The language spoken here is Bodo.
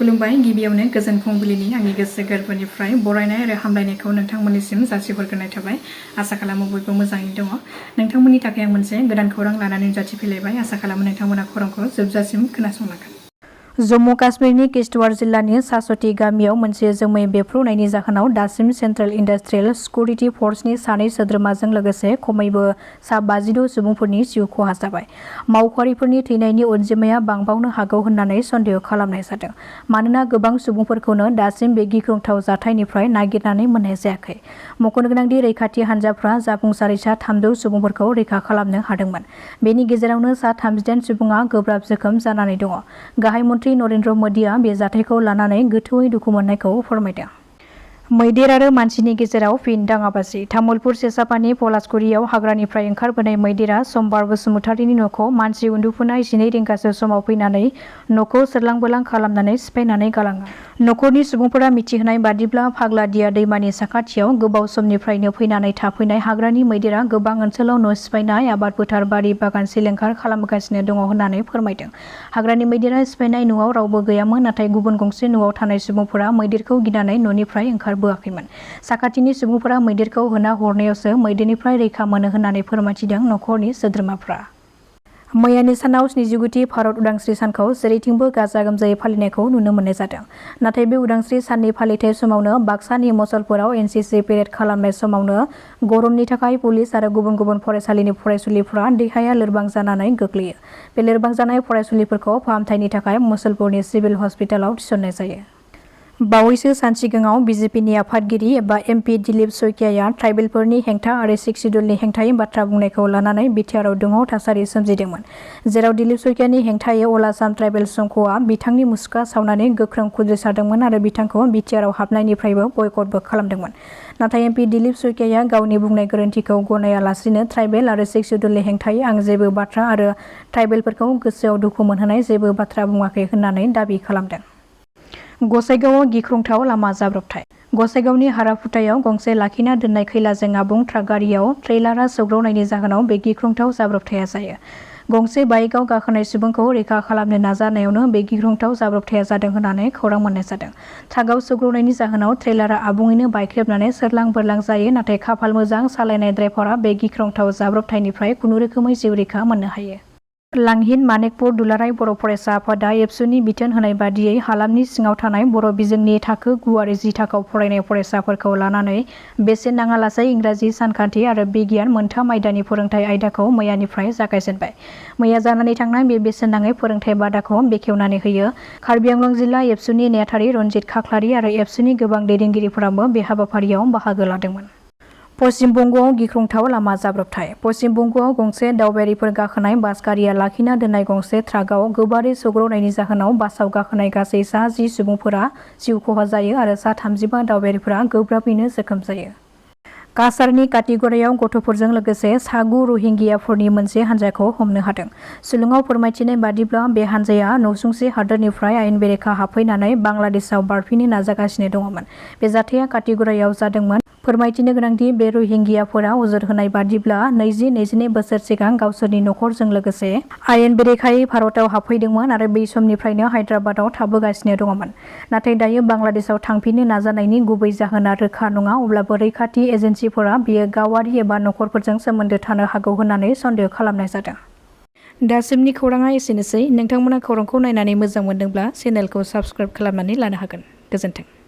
खुलुमबाय गिबियावनो गोजोन फुंबिलिनि आंनि गोसो गोरबोनिफ्राय बरायनाय आरो हामलायनायखौ नोंथांमोननिसिम जासिहरग्रोनाय थाबाय। आसा खालामो बयबो मोजाङै दङ। नोंथांमोननि थाखाय आं मोनसे गोदान खौरां लानानै नुजाथिफैलायबाय। आसा खालामो नोंथांमोना खौरांखौ जोबजासिम खोनासंलांगोन। जम्मु काश्मीरनि किश्तवाड़ जिल्लानि सासती गामियाव मोनसे जोमै बेफ्रुनायनि जाहोनाव दासिम सेन्ट्रेल इन्डास्ट्रियेल सिकिउरिटि फर्सनि 2 सोद्रोमाजों लोगोसे खमैबो सा 56 सुबुंफोरनि जिउ खहा जाबाय। मावख'आरिफोरनि थैनायनि अनजिमाया बांबावनो हागौ होननानै सन्देह खालामनाय जादों, मानोना गोबां सुबुंफोरखौनो दासिम बे गिख्रंथाव जाथायनिफ्राय नागिरनानै मोननाय जायाखै। मख'नो गोनांदि रैखाथि हान्जाफ्रा जाफुंसारै सा 30 सुबुंफोरखौ रैखा खालामनो हादोंमोन। बेनि गेजेरावनो सा 38 सुबुङा गोब्राब जोखोम जानानै दङ। गाहाय मन्थ्रि नरेन्द्र मोदीआ बे जाथायखौ लानानै गोथौयै दुखु मोननायखौ फोरमायदों। मैदेर आरो मानसिनि गेजेराव फिन दाङाबाजि। तामुलपुर सेसापानि पलासगुरियाव हाग्रानिफ्राय ओंखारबोनाय मैदेरा समबार बसुमतारीनि न'खौ मानसि उन्दुफुनाय 12 रिंगासो समाव फैनानै न'खौ सोरलां बोरलां खालामनानै सिफायनानै गालाङो। न'खरनि सुबुंफोरा मिथिहोनाय बादिब्ला फाग्लादिया दैमानि साखाथियाव गोबाव समनिफ्रायनो फैनानै थाफैनाय हाग्रानि मैदेरा गोबां ओनसोलाव न' सिफायनाय, आबाद फोथार, बारि बागान सिलिंखार खालामगासिनो दङ होननानै फोरमायदों। हाग्रानि मैदेरा सिफायनाय न'आव रावबो गैयामोन, नाथाय गुबुन गंसे न'आव थानाय सुबुंफोरा मैदेरखौ गिनानै न'निफ्राय ओंखारबोआखैमोन। साखाथिनि सुबुंफोरा मैदेरखौ होना हरनायावसो मैदेरनिफ्राय रैखा मोनो होननानै फोरमायथिदों न'खरनि सोद्रोमाफ्रा। मैयानि सानाव 79थि भारत उदांस्रि सानखौ जेरैथिंबो गाजा गोमजायै फालिनायखौ नुनो मोननाय जादों। नाथाय बे उदांस्रि साननि फालिथाय समावनो बाक्सानि मसलपुराव एनसिसि पेरेड खालामनाय समावनो गरमनि थाखाय पुलिस आरो गुबुन गुबुन फरायसालिनि फरायसुलिफोरा देहाया लोरबां जानानै गोग्लैयो। बे लोरबां जानाय फरायसुलिफोरखौ फाहामथायनि थाखाय मुसलपुरनि सिभिल हस्पिटालाव थिसननाय जायो। बावैसो सान सिगाङाव बिजेपिनि आफादगिरि एबा एमपि दिलीप सयकियाया ट्राइबेलफोरनि हेंथा आरो सिख सिडुलनि हेंथायै बाथ्रा बुंनायखौ लानानै बिटिआरआव दुंहाव थासारि सोमजिदोंमोन, जेराव दिलीप सयकियानि हेंथायै अल आसाम ट्राइबेल संघआ बिथांनि मुसुखा सावनानै गोख्रों खुद्रिसारदोंमोन आरो बिथांखौ बिटिआरआव हाबनायनिफ्रायबो बयकटबो खालामदोंमोन। नाथाय एमपि दिलीप सयकियाया गावनि बुंनाय गोरोन्थिखौ गनायालासिनो ट्राइबेल आरो सिख सिडुलनि हेंथायै आं जेबो बाथ्रा आरो ट्राइबेलफोरखौ गोसोआव दुखु मोनहोनाय जेबो बाथ्रा बुङाखै होननानै दाबि खालामदों। गसाइगावआव गिख्रंथाव लामा जाब्रबथाय। गसाइगावनि हाराफुटायाव गंसे लाखिना दोननाय खैलाजों आबुं ट्राक गारियाव ट्रेलारआ सौग्रावनायनि जाहोनाव बे गिख्रंथाव जाब्रबथाया जायो। गंसे बाइकआव गाखोनाय सुबुंखौ रैखा खालामनो नाजानायावनो बे गिख्रंथाव जाब्रबथाया जादों होननानै खौरां मोननाय जादों। ट्राकआव सौग्रावनायनि जाहोनाव ट्रेलारआ आबुङैनो बायख्रेबनानै सोरलां बोरलां जायो, नाथाय खाफाल मोजां सालायनाय ड्राइभारआ बे गिख्रंथाव जाब्रबथायनिफ्राय खुनुरोखोमै जिउ रैखा मोननो हायो। लांहिन मानेकपुर दुलाराय बर' फरायसा आफादा एबसुनि बिथोन होनाय बादियै हालामनि सिङाव थानाय बर' बिजोंनि थाखो 9 आरो 10 थाखोआव फरायनाय फरायसाफोरखौ लानानै बेसेन नाङालासै इंराजि, सानखान्थि आरो बिगियान मोनथाम आयदानि फोरोंथाय आयदाखौ मैयानिफ्राय जागायजेनबाय। मैया जानानै थांनाय बे बेसेन नाङै फोरोंथाय बादाखौ बेखेवनानै होयो। कार्बि आंलं जिल्ला एबसुनि नेहाथारि रनजित खाख्लारि आरो एबसुनि गोबां दैदेनगिरिफोराबो बे हाबाफारियाव बाहागो लादोंमोन। पश्चिम बंगआव गिख्रंथाव लामा जाब्रबथाय। पश्चिम बंगआव गंसे दावबायारिफोर गाखोनाय बास गारिया लाखिना दोननाय गंसे ट्राकआव गोबारै सौग्रावनायनि जाहोनाव बासआव गाखोनाय गासै सा 10 सुबुंफोरा जिउ खहा जायो आरो सा 35 दावबायारिफोरा गोब्राबैनो जोखोम जायो। काछारनि काटिगड़ायाव गथ'फोरजों लोगोसे सा 9 रहिंग्याफोरनि मोनसे हान्जाखौ हमनो हादों। सुलुङाव फोरमायथिनाय बादिब्ला बे हान्जाया नसुंसे हादोरनिफ्राय आयेन बेरेखा हाबफैनानै बांलादेशआव बारफिनो नाजागासिनो दङमोन। बे जाथाया काटिगड़ायाव जादोंमोन। फोरमायथिनो गोनांदि बे रहिंग्याफोरा अजद होनाय बादिब्ला 20-22 बोसोर सिगां गावसोरनि नखरजों लोगोसे आयेन बेरेखायै भारतआव हाबफैदोंमोन आरो बै समनिफ्रायनो हायद्राबादाव थाबोगासिनो दङमोन। नाथाय दायो बांलादेशआव थांफिननो नाजानायनि गुबै जाहोना रोखा नङा, अब्लाबो रैखाथि एजेन्सिफोरा बेयो गावारि एबा नखरफोरजों सोमोन्दो थानो हागौ होननानै सन्देह खालामनाय जादों। दासिमनि खौराङा एसेनोसै। नोंथांमोना खौरांखौ नायनानै मोजां मोनदोंब्ला चेनेलखौ साबस्क्राइब खालामनानै लानो हागोन। गोजोन्थों।